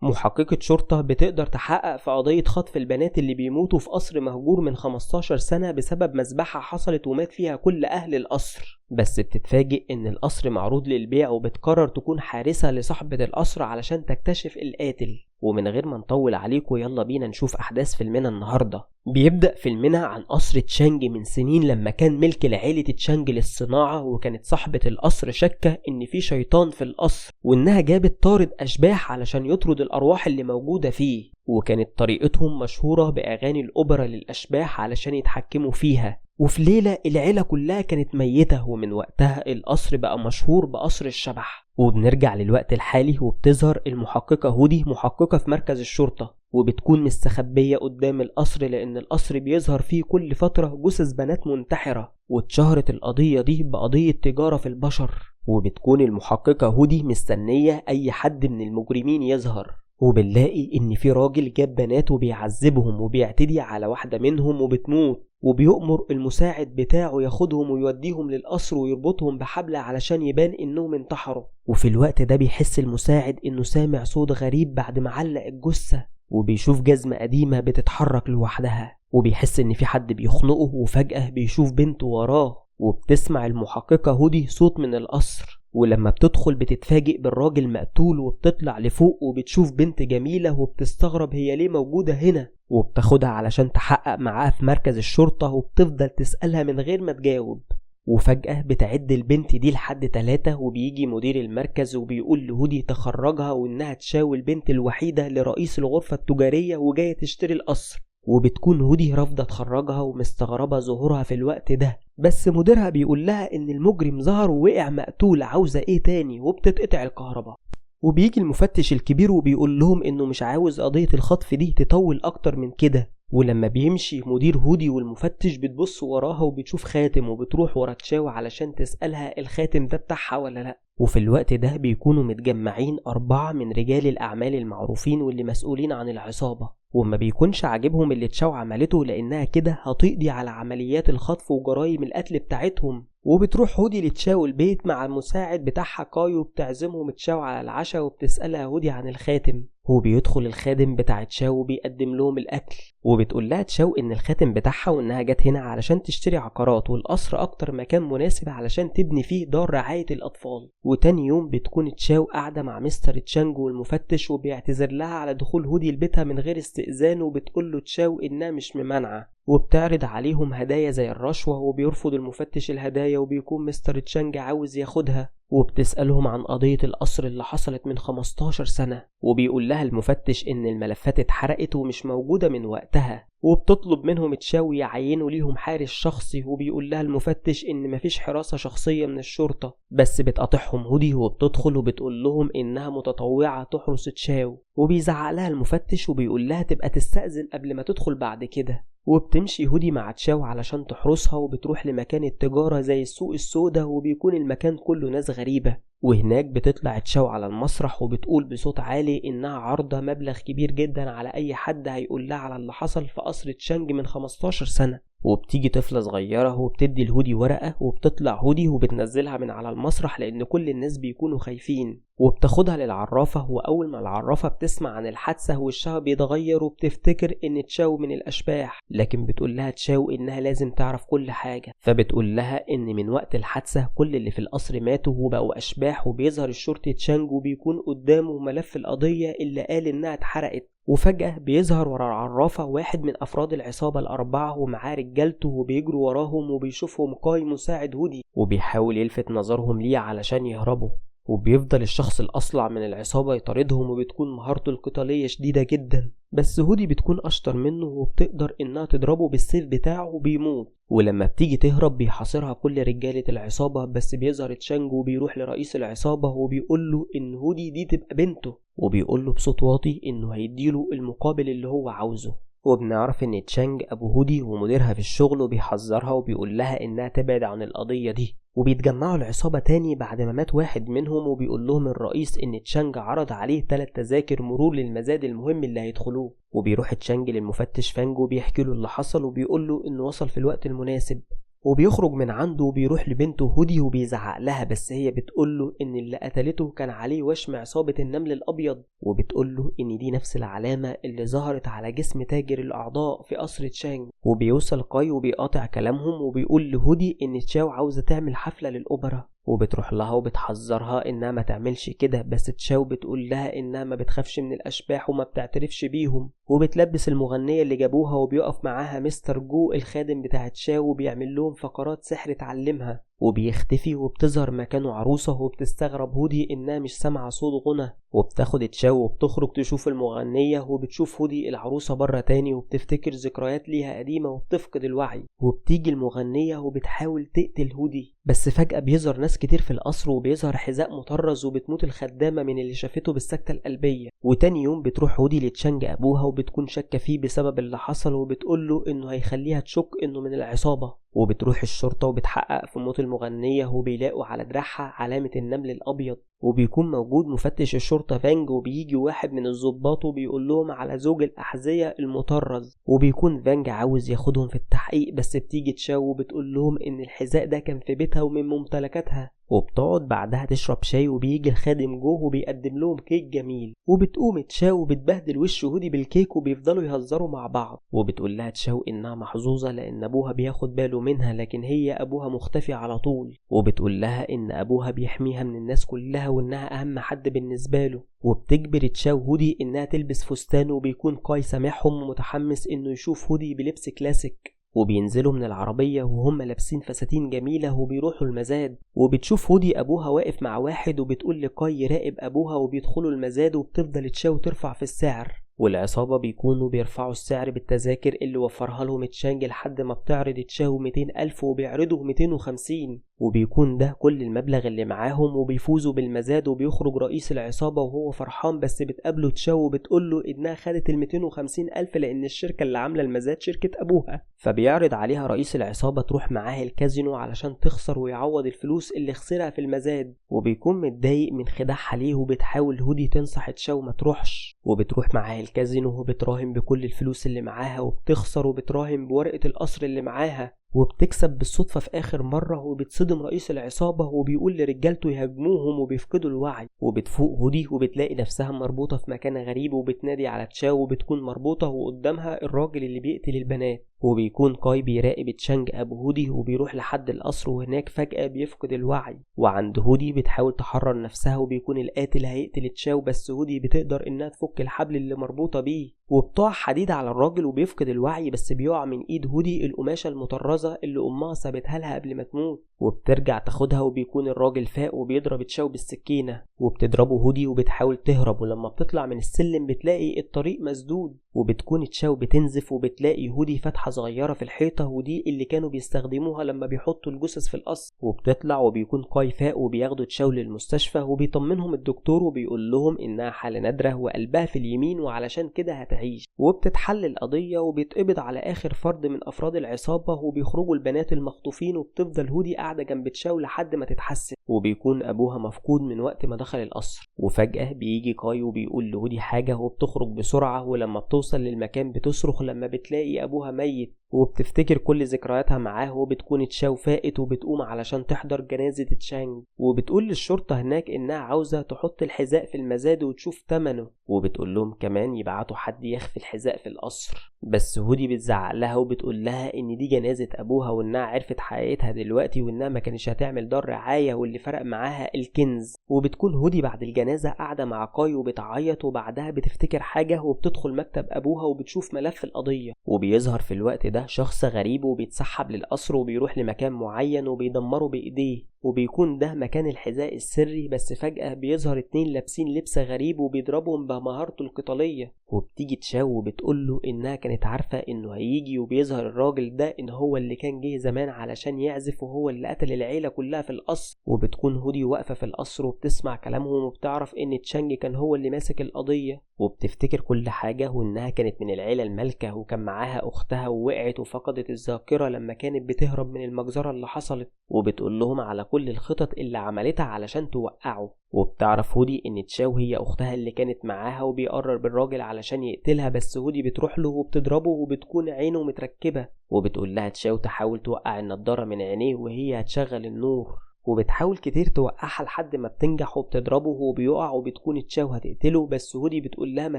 محققة شرطة بتقدر تحقق في قضية خطف البنات اللي بيموتوا في قصر مهجور من 15 سنة بسبب مذبحة حصلت ومات فيها كل أهل القصر، بس بتتفاجئ إن القصر معروض للبيع وبتقرر تكون حارسة لصاحبة القصر علشان تكتشف القاتل. ومن غير ما نطول عليكم يلا بينا نشوف أحداث فيلمنا النهاردة. بيبدأ فيلمنا عن قصر تشانج من سنين لما كان ملك لعيلة تشانج للصناعة، وكانت صاحبة القصر شاكة إن في شيطان في القصر وإنها جابت طارد أشباح علشان يطرد الأرواح اللي موجودة فيه، وكانت طريقتهم مشهورة بأغاني الأوبرا للأشباح علشان يتحكموا فيها. وفي ليلة العيلة كلها كانت ميتة، ومن وقتها القصر بقى مشهور بقصر الشبح. وبنرجع للوقت الحالي وبتظهر المحققة هودي محققة في مركز الشرطة، وبتكون مستخبية قدام القصر لأن القصر بيظهر فيه كل فترة جثث بنات منتحرة، واتشهرت القضية دي بقضية تجارة في البشر. وبتكون المحققة هودي مستنية أي حد من المجرمين يظهر، وبنلاقي إن في راجل جاب بنات وبيعذبهم وبيعتدي على واحدة منهم وبتموت، وبيؤمر المساعد بتاعه ياخدهم ويوديهم للقصر ويربطهم بحبل علشان يبان إنهم انتحروا. وفي الوقت ده بيحس المساعد إنه سامع صوت غريب بعد ما علق الجثة، وبيشوف جزمة قديمة بتتحرك لوحدها، وبيحس إن في حد بيخنقه، وفجأة بيشوف بنته وراه. وبتسمع المحققة هودي صوت من القصر، ولما بتدخل بتتفاجئ بالراجل مقتول، وبتطلع لفوق وبتشوف بنت جميلة وبتستغرب هي ليه موجودة هنا، وبتاخدها علشان تحقق معاها في مركز الشرطة، وبتفضل تسألها من غير ما تجاوب. وفجأة بتعد البنت دي لحد 3، وبيجي مدير المركز وبيقول لهودي تخرجها وإنها تشاوي البنت الوحيدة لرئيس الغرفة التجارية وجاية تشتري القصر. وبتكون هودي رافضة تخرجها ومستغربة ظهورها في الوقت ده، بس مديرها بيقول لها إن المجرم ظهر ووقع مقتول، عاوزة إيه تاني؟ وبتتقطع الكهرباء. وبيجي المفتش الكبير وبيقول لهم إنه مش عاوز قضية الخطف دي تطول أكتر من كده. ولما بيمشي مدير هودي والمفتش بتبص وراها وبتشوف خاتم، وبتروح ورا تشاو علشان تسألها الخاتم ده بتاعها ولا لأ. وفي الوقت ده بيكونوا متجمعين 4 من رجال الأعمال المعروفين واللي مسؤولين عن العصابة، وما بيكونش عاجبهم اللي تشاو عملته لأنها كده هتقضي على عمليات الخطف وجرائم القتل بتاعتهم. وبتروح هودي لتشاو البيت مع المساعد بتاعها كايو، بتعزمهم تشاو على العشاء وبتسألها هودي عن الخاتم. هو بيدخل الخادم بتاع تشاو وبيقدم لهم الأكل، وبتقول لها تشاو إن الخاتم بتاعها وإنها جت هنا علشان تشتري عقارات، والقصر أكتر مكان مناسب علشان تبني فيه دار رعاية الأطفال. وتاني يوم بتكون تشاو قاعدة مع مستر تشانج والمفتش، وبيعتذر لها على دخول هودي لبيتها من غير استئذان، وبتقول له تشاو إنها مش ممانعة، وبتعرض عليهم هدايا زي الرشوة، وبيرفض المفتش الهدايا وبيكون مستر تشانج عاوز ياخدها. وبتسألهم عن قضية القصر اللي حصلت من 15 سنة، وبيقول لها المفتش إن الملفات اتحرقت ومش موجودة من وقتها، وبتطلب منهم تشاو يعينوا ليهم حارس شخصي، وبيقول لها المفتش إن مفيش حراسة شخصية من الشرطة، بس بتقاطعهم هودي وبتدخل وبتقول لهم إنها متطوعة تحرس تشاو، وبيزعق لها المفتش وبيقول لها تبقى تستأذن قبل ما تدخل بعد كده. وبتمشي هودي مع تشاو علشان تحرسها، وبتروح لمكان التجارة زي السوق السوداء، وبيكون المكان كله ناس غريبة. وهناك بتطلع تشاو على المسرح وبتقول بصوت عالي إنها عارضة مبلغ كبير جدا على أي حد هيقول لها على اللي حصل في قصر تشانج من 15 سنة. وبتيجي طفلة صغيرة وبتدي لهودي ورقة، وبتطلع هودي وبتنزلها من على المسرح لأن كل الناس بيكونوا خايفين، وبتاخدها للعرافة. وأول ما العرافة بتسمع عن الحادثة وشها بيتغير وبتفتكر إن تشاو من الأشباح، لكن بتقول لها تشاو إنها لازم تعرف كل حاجة. فبتقول لها إن من وقت الحادثة كل اللي في القصر ماتوا وبقوا أشباح، وبيظهر الشرطي تشانج وبيكون قدامه ملف القضية اللي قال إنها اتحرقت. وفجأة بيظهر ورا العرافة واحد من أفراد العصابة 4 ومعاه رجالته، وبيجروا وراهم وبيشوفهم كاي مساعد هودي، وبيحاول يلفت نظرهم ليه علشان يهربوا. وبيفضل الشخص الأصلع من العصابة يطاردهم، وبتكون مهارته القتالية شديدة جدا، بس هودي بتكون أشطر منه وبتقدر إنها تضربه بالسيف بتاعه وبيموت. ولما بتيجي تهرب بيحاصرها كل رجالة العصابة، بس بيظهر تشانج وبيروح لرئيس العصابة وبيقول له إن هودي دي تبقى بنته، وبيقول له بصوت واطي إنه هيديله المقابل اللي هو عاوزه. وبنعرف إن تشانج أبو هودي ومديرها في الشغل، وبيحذرها وبيقول لها إنها تبعد عن القضية دي. وبيتجمعوا العصابة تاني بعد ما مات واحد منهم، وبيقول لهم الرئيس إن تشانج عرض عليه 3 تذاكر مرور للمزاد المهم اللي هيدخلوه. وبيروح تشانج للمفتش فانج وبيحكي له اللي حصل، وبيقول له إنه وصل في الوقت المناسب. وبيخرج من عنده وبيروح لبنته هودي وبيزعق لها، بس هي بتقوله ان اللي قتلته كان عليه وشم عصابة النمل الابيض، وبتقوله ان دي نفس العلامة اللي ظهرت على جسم تاجر الاعضاء في قصر تشانج. وبيوصل كاي وبيقاطع كلامهم وبيقول لهودي ان تشاو عاوزة تعمل حفلة للأوبرا، وبتروح لها وبتحذرها انها ما تعملش كده، بس تشاو بتقول لها انها ما بتخافش من الاشباح وما بتعترفش بيهم، وبتلبس المغنية اللي جابوها، وبيقف معاها مستر جو الخادم بتاع تشاو وبيعمل لهم فقرات سحر تعلمها، وبيختفي وبتظهر مكانه عروسة، وبتستغرب هودي انها مش سامعة صوت غنى، وبتاخد تشاو وبتخرج تشوف المغنية، وبتشوف هودي العروسة بره تاني، وبتفتكر ذكريات ليها قديمة وبتفقد الوعي، وبتيجي المغنية وبتحاول تقتل هودي، بس فجأة بيظهر ناس كتير في القصر وبيظهر حذاء مطرز، وبتموت الخدامة من اللي شافته بالسكتة القلبية. وتاني يوم بتروح هودي لتشانج أبوها وبتكون شاكة فيه بسبب اللي حصل، وبتقوله إنه هيخليها تشك إنه من العصابة، وبتروح الشرطة وبتحقق في موت المغنية، وبيلاقوا على دراعها علامة النمل الأبيض، وبيكون موجود مفتش الشرطة فانج، وبيجي واحد من الضباط وبيقول لهم على زوج الأحذية المطرز، وبيكون فانج عاوز ياخدهم في التحقيق، بس بتيجي تشاو وبتقول لهم إن الحذاء ده كان في بيتها ومن ممتلكاتها، وبتقعد بعدها تشرب شاي، وبيجي الخادم جوه وبيقدم لهم كيك جميل، وبتقوم تشاو وبتبهدل وش هودي بالكيك، وبيفضلوا يهزروا مع بعض، وبتقول لها تشاو انها محظوظه لان ابوها بياخد باله منها، لكن هي ابوها مختفي على طول، وبتقول لها ان ابوها بيحميها من الناس كلها وانها اهم حد بالنسبه له، وبتجبر تشاو هودي انها تلبس فستان، وبيكون كاي سامعهم ومتحمس انه يشوف هودي بلبس كلاسيك، وبينزلوا من العربية وهم لابسين فساتين جميلة وبيروحوا المزاد، وبتشوف هودي أبوها واقف مع واحد، وبتقول لكاي يراقب أبوها، وبيدخلوا المزاد، وبتفضل تشاو ترفع في السعر، والعصابة بيكونوا بيرفعوا السعر بالتذاكر اللي وفرها لهم تشانج لحد ما بتعرض تشاو 200,000 وبيعرضوا 250، وبيكون ده كل المبلغ اللي معاهم، وبيفوزوا بالمزاد، وبيخرج رئيس العصابة وهو فرحان، بس بتقابله تشاو وبتقوله إنها خدت ال 250,000 لأن الشركة اللي عاملة المزاد شركة أبوها، فبيعرض عليها رئيس العصابة تروح معاه الكازينو علشان تخسر ويعوض الفلوس اللي خسرها في المزاد، وبيكون متضايق من خداعها ليه، وبتحاول هودي تنصح تشاو ما تروحش، وبتروح معاه الكازينو وبتراهن بكل الفلوس اللي معاها وبتخسر، وبتراهن بورقة القصر اللي معاها، وبتكسب بالصدفة في آخر مرة، وبتصدم رئيس العصابة وبيقول لرجالته يهاجموهم وبيفقدوا الوعي، وبتفوق هودي وبتلاقي نفسها مربوطة في مكان غريب، وبتنادي على تشاو وبتكون مربوطة وقدامها الراجل اللي بيقتل البنات، وبيكون كاي بيراقب تشانج أبو هودي وبيروح لحد القصر، وهناك فجأة بيفقد الوعي، وعند هودي بتحاول تحرر نفسها، وبيكون القاتل هيقتل تشاو، بس هودي بتقدر إنها تفك الحبل اللي مربوطة بيه، وبتقع حديد على الراجل وبيفقد الوعي، بس بيقع من ايد هودي القماشة المطرزة اللي امها سابتها لها قبل ما تموت، وبترجع تاخدها، وبيكون الراجل فاق وبيضرب تشاو بالسكينة، وبتضربه هودي وبتحاول تهرب، ولما بتطلع من السلم بتلاقي الطريق مسدود، وبتكون تشاو بتنزف، وبتلاقي هودي فتحة صغيرة في الحيطة، ودي اللي كانوا بيستخدموها لما بيحطوا الجثث في القصر، وبتطلع وبيكون كاي فاق وبياخدوا تشاو للمستشفى، وبيطمنهم الدكتور وبيقول لهم انها حالة نادرة وقلبها في اليمين وعلشان كده هتعيش، وبتتحل القضية، وبيتقبض على آخر فرد من أفراد العصابة، وبيخرجوا البنات المخطوفين، وبتفضل هودي قاعدة جنب تشاو لحد ما تتحسن، وبيكون أبوها مفقود من وقت ما دخل القصر، وفجأة بيجي كاي وبيقول لهودي حاجة، وبتخرج بسرعة، ولما بتوصل للمكان بتصرخ لما بتلاقي أبوها ميت، وبتفتكر كل ذكرياتها معاه، وبتكون تشاو فاقت وبتقوم علشان تحضر جنازة تشانج، وبتقول للشرطة هناك إنها عاوزة تحط الحذاء في المزاد وتشوف تمنه، وبتقول لهم كمان يبعتوا حد يخفي الحذاء في القصر، بس هودي بتزعق لها وبتقول لها إن دي جنازة أبوها وإنها عرفت حقيقتها دلوقتي وإنها ما كانتش هتعمل دار رعاية واللي فرق معاها الكنز. وبتكون هودي بعد الجنازة قاعدة مع كاي وبتعيط، وبعدها بتفتكر حاجة وبتدخل مكتب أبوها وبتشوف ملف القضية، وبيظهر في الوقت ده شخص غريب وبيتسحب للقصر وبيروح لمكان معين وبيدمره بإيديه، وبيكون ده مكان الحذاء السري، بس فجأة بيظهر اتنين لابسين لبس غريب وبيضربهم بمهارته القتالية، وبتيجي تشاو وبتقوله إنها كانت عارفة إنه هيجي، وبيظهر الراجل ده إن هو اللي كان جه زمان علشان يعزف وهو اللي قتل العيلة كلها في القصر. وبتكون هودي واقفة في القصر وبتسمع كلامهم وبتعرف إن تشانج كان هو اللي ماسك القضية، وبتفتكر كل حاجة وإنها كانت من العيلة المالكة وكان معاها أختها ووقعت وفقدت الذاكرة لما كانت بتهرب من المجزرة اللي حصلت، وبتقول لهم على كل الخطط اللي عملتها علشان توقعه. وبتعرف هودي ان تشاو هي اختها اللي كانت معاها، وبيقرب الراجل علشان يقتلها، بس هودي بتروح له وبتضربه وبتكون عينه متركبة، وبتقول لها تشاو تحاول توقع النضارة من عينيه وهي هتشغل النور، وبتحاول كتير توقعها لحد ما بتنجح وبتضربه وبيقع، وبتكون تشاو هتقتله بس هودي بتقول لها ما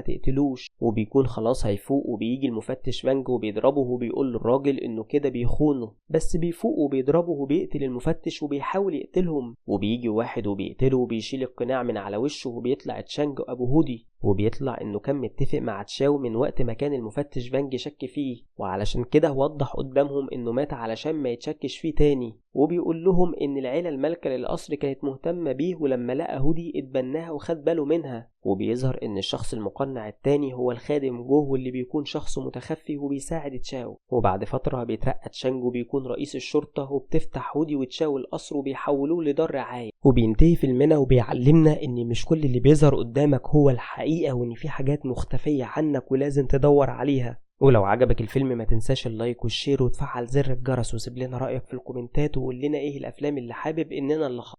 تقتلوش، وبيكون خلاص هيفوق، وبيجي المفتش فانج وبيضربه وبيقول للراجل انه كده بيخونه، بس بيفوق وبيضربه وبيقتل المفتش وبيحاول يقتلهم، وبيجي واحد وبيقتله وبيشيل القناع من على وشه وبيطلع تشانج ابو هودي، وبيطلع انه كان متفق مع تشاو من وقت ما كان المفتش فانج شك فيه، وعلشان كده وضح قدامهم انه مات علشان ما يتشكش فيه تاني، وبيقول لهم ان العيلة المالكة للقصر كانت مهتمة بيه، ولما لقى هودي اتبناها وخد باله منها. وبيظهر ان الشخص المقنع التاني هو الخادم جوه، واللي بيكون شخص متخفي وبيساعد تشاو. وبعد فترة بيترقى تشانج وبيكون رئيس الشرطة، وبتفتح هودي وتشاو القصر وبيحولوه لدار رعاية. وبينتهي فيلمنا وبيعلمنا ان مش كل اللي بيظهر قدامك هو الحقيقة، وان في حاجات مختفية عنك ولازم تدور عليها. ولو عجبك الفيلم ما تنساش ال like وال share وتفعل زر الجرس، وسيب لنا رأيك في الكومنتات وقول لنا ايه الافلام اللي حابب اننا نلخصها.